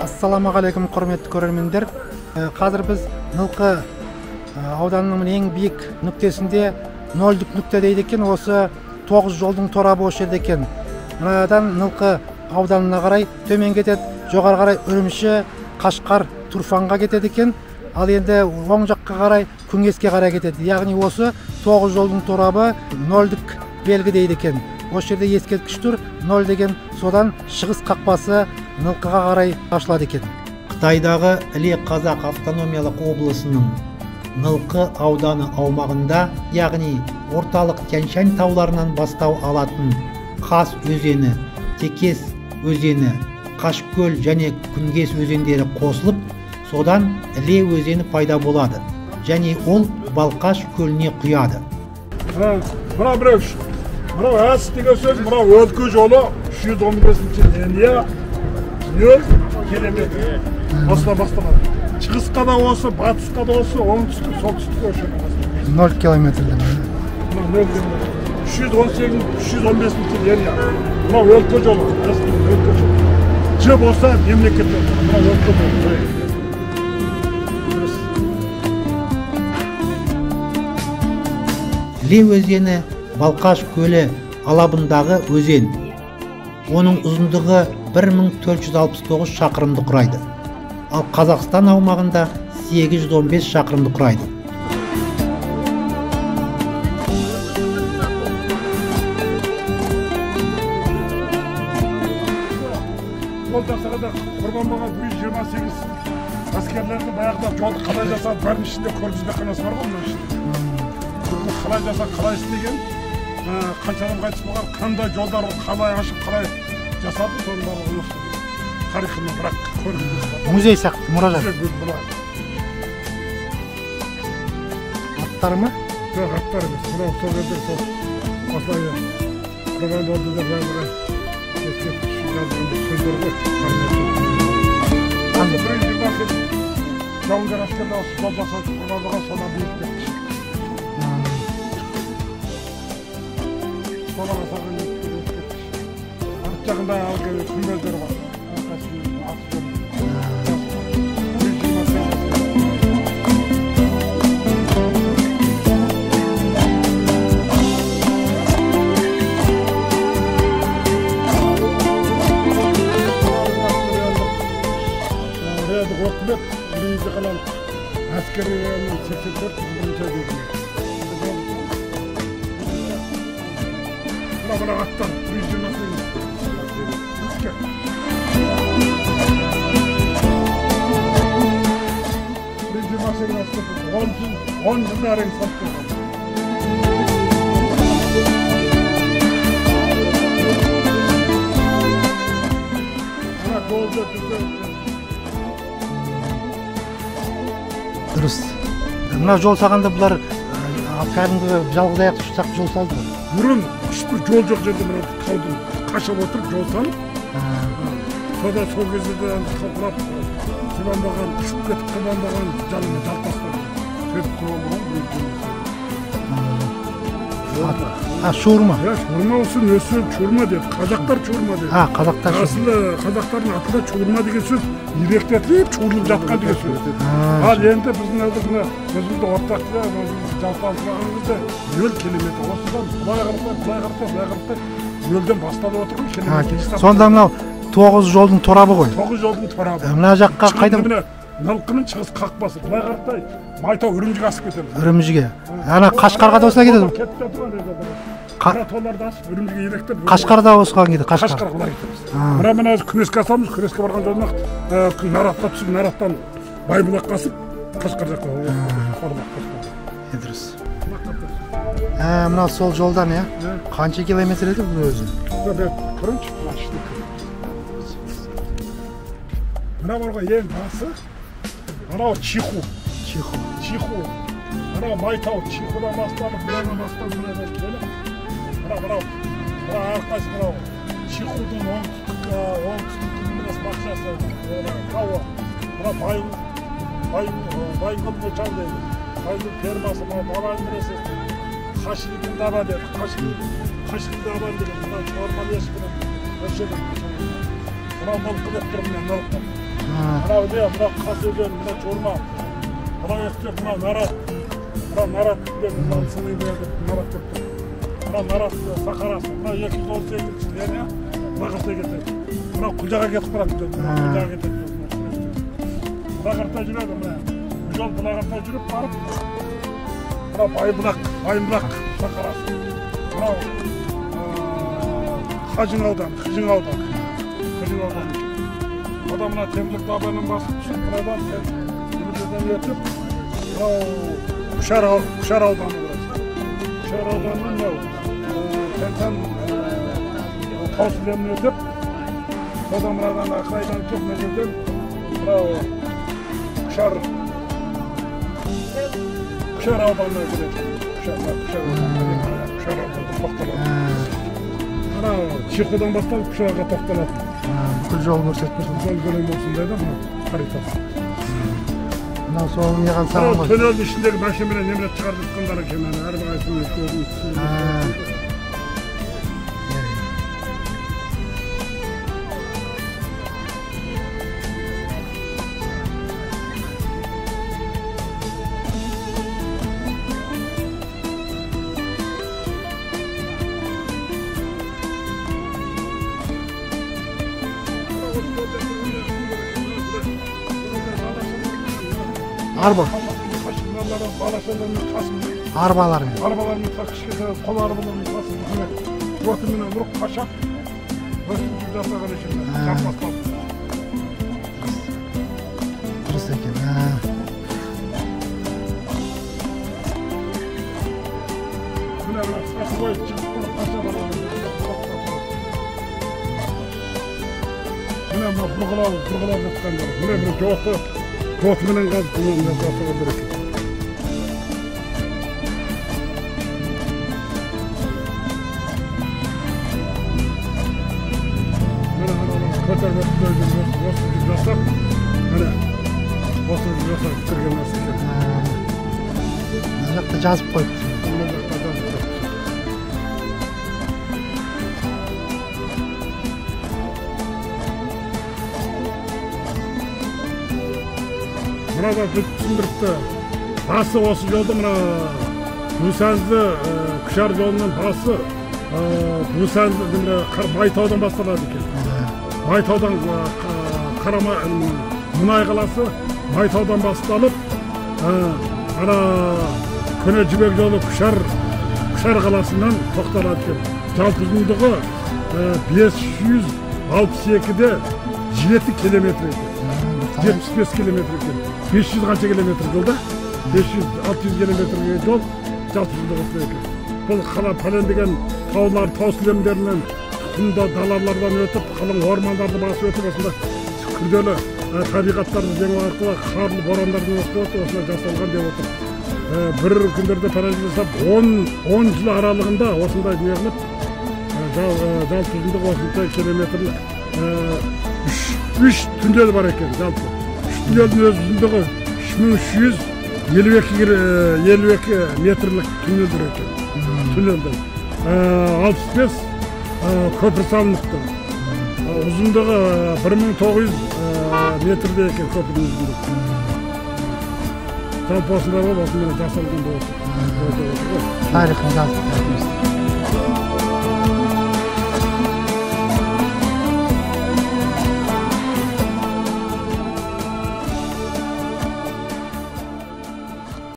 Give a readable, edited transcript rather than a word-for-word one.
Ассалаумағалейкум, құрметті көрермендер. Қазір біз Нылқы ауданының ең биік нүктесінде, нөлдік нүкте дейді екен, осы 9 жолдың торабы осы жерде екен. Мынадан Нылқы ауданына қарай төмен кетеді, жоғары қарай Үрімші, Қашқар, Турфанға кетеді екен. Ал енді оң жаққа қарай Күнгеске қарай кетеді. Яғни осы 9 жолдың торабы нөлдік белгі дейді екен. Осы жерде ескерткіш тұр, нөл деген, содан шығыс қақпасы Нылқыға қарай ашылады екен. Қытайдағы Іле Қазақ автономиялық облысының Нылқы ауданы аумағында, яғни орталық Тянь-Шань тауларынан бастау алатын Қас өзені, Текес өзені, Қашкөл және Күнгес өзендері қосылып, содан Іле өзені пайда болады және ол Балқаш көліне құяды. Мына біреу, мынау әс деген сөз, мынау өлке жолы 315-ші линия 0 километр. Осыдан басталады. Шығысқа да осы, батысқа да осы, оңтүстік, солтүстік осы жерден басталады. 0 километрден. Мына 0 километр. 318, 315-ші линия. Мынау өлке жолы, өлке жолы. Ж болса мемлекет жолы. Мынау өлке жолы. Іле өзені Балқаш көлі алабындағы өзен. Оның ұзындығы 1469 шақырымды құрайды. Ал Қазақстан аумағында 815 шақырымды құрайды. Жол жасағанда құрбан болған 128 әскерлерді баяғыда жолды қалай жасады, бәрінің ішінде көргізбе ханасы бар ғой, мына ішінде. Қалай жасап, қалай істеген, қанша адам қайтыс болған, қандай жолдар қалай ашып, қалай жасады, соның барлығы осы тарихында, бірақ көргізбесі бар. Музей сияқты, мұражай. Аттар ма? Жоқ, аттар емес. Мынау сол жерде сол осылай құрбан болды деп барлығы ескерткіш жазылған сөздер ғой. 128 жауынгер әскерлер осы жол жасап құрбан болған, содан ескерткіш. Соларға салған ескерткіш. Арт жағында әлгі күмбездер бар. Арқасында аты жолы. 128 әскер. Реалдық өкімет бірінші қалалық әскери районның 84 бірінші бөлімі. Мына аттар 128 әскер. 128 әскер 10 жылда әрең салып қойған. Мына голды бізде. Дұрыс. Мына жол салғанда бұлар кәдімгі жалғыз аяқ ұшсақ жол салды ғой. Бұрын ешбір жол жоқ жерде мына таудың қашап отырып жол салып, содан сол кезде де құлап құрбан болған, ұшып кетіп құрбан болған, жалтастан сөйтіп құрбан болған. Шуырма? Иә, шуырма осы нөсі шуырма деді. Қазақтар шуырма деді. Қазақтар. Асылы қазақтардың атында шуырма деген сөз иректетіліп шуырылып жатқан деген сөз. Ал енді біздің мына өзімізді ортақ жалталаған кезде 0 километр. Осыдан былай қаратай, былай қаратай, былай қаратай нөлден басталып отыр ғой километр. Сонда мынау 9 жолдың торабы ғой. 9 жолдың торабы. Мына жаққа қайда? Нылқының шығыс қақпасы. Былай қаратай Майтау Үрімжіге асып кетеміз. Үрімжіге. Ана Қашқарға да осылай кетеді. Кетіп жатыр ғой ана жерде. Қара тауларды асып Үрімжіге иректеп. Қашқарда осыған кетеді. Қашқарға былай кетеміз. Мына мына Күреске асамыз, Күреске барған жолдан Наратқа түсіп, Нараттан Байбұлаққа асып, Қашқар жаққа. Дұрыс. Мына сол жолдан, иә? Қанша километр еді бұл өзі? Көріңші, мына ішіне. Мына бар ғой ең басы, анау Чиху. Чиху. Чиху. Анау Майтау Чихудан басталып, мынадан басталып, мынадан келіп, мына мынау, мына әрқайсысы мынау Чихудың оңтүстік тауы. Мына Байынкөл мочан дейді. Байынкөл фермасы, мына Бабайын несі. Қашылдың даба деді. Қашылдың даба деген. Мына Чорман есігінің осы жерде. Мына Нылқы деп тұр, мына Нылқы. Мынау не, мына Қас өзені, мына Чорма. Мына өстіп, мына Нарат. Мына Нарат деп, мына Сыны деп, Нарат деп тұр. Мына Нарат сақарасы. Мына 218 линия мына қарата кетеді. Мына Құлжаға кетіп барады. Мына Құлжаға кетеді. Мына қарата жүреді, мына. Бұл жол мына қарата жүріп барып, мына Байбұлақ, Байынбұлақ сақарасы. Мынау Қажың ауданы, Қыжың ауданы. Қыжың ауданы. Одан мына Темірлік дабанын басып түсіп, мынадан Темірліктен өтіп, мынау Құшар ауданы болады. Құшар ауданының мынау Тянь-Шань тау сілемін өтіп, содан мынадан Ақырайдан өтіп, мына жерден мынау Құшар ауданына кіреді. Құшар ауданына тоқталады. Мынау Чиқудан басталып Құшарға тоқталады. Бүкіл жол көрсетіп тұр. Жол көлемі осындай да, мына харитасы. Мынау сол неған саған ғой. Туннельдің ішіндегі машинамен немене шығарып жатқандар екен, әрбір қайсының көзін. Арба. Арбалармен. Арбалармен кішкене қол арбалармен тасып, отымен ұрып қашап, өстіп жасаған екен, жаппастап. Дұрыс екен. Мына сасыбай шығып тұрып қашап алады. Мына бұрғылап жатқандар. Мына бір жоты. Отменен қазып мына жасаған екен. Мына аналар көтеріп осып жасап, міне осып жасап бітірген нәрсе екен. Мына жақта жазып қойыпты. Мына жақта жазып қойыпты. Мына түсіндіріпті. Басы осы жолды мына Бусанды Күшар жолының басы Бусанды Майтаудан басталады екен. Майтаудан Қарама мұнай қаласы Майтаудан басталып, ана Көне Жібек жолы Күшар қаласынан тоқталады екен. Жалпы ұзындығы 562-де 7 километр екен. 75 километр екен. 500 қанша километр жолда? 500-600 километр жол жалпы ұзындығы осындай екен. Бұл қала пәлен деген таулар, тау сілемдерінен, құмда далалардан өтіп, қалың ормандарды басып өтіп, осында күрделі табиғаттарды жеңу арқылы қарлы борандардан өтіп, осында жасалған деп отыр. Бір күндерде параллель жасап, 10 жыл аралығында осындай не қылып, жалпы ұзындығы осындай километрлік 3 түнел бар екен жалпы. 3 түнелдің өз ұзындығы 3352 метрлік түнелдер екен. Түнелдер. 65 көпір салыныпты. Ұзындығы 1900 метрде екен көпірдің ұзындығы. Жалпы осындай болып, осындай жасалған болып отыр. Тарихын жазып.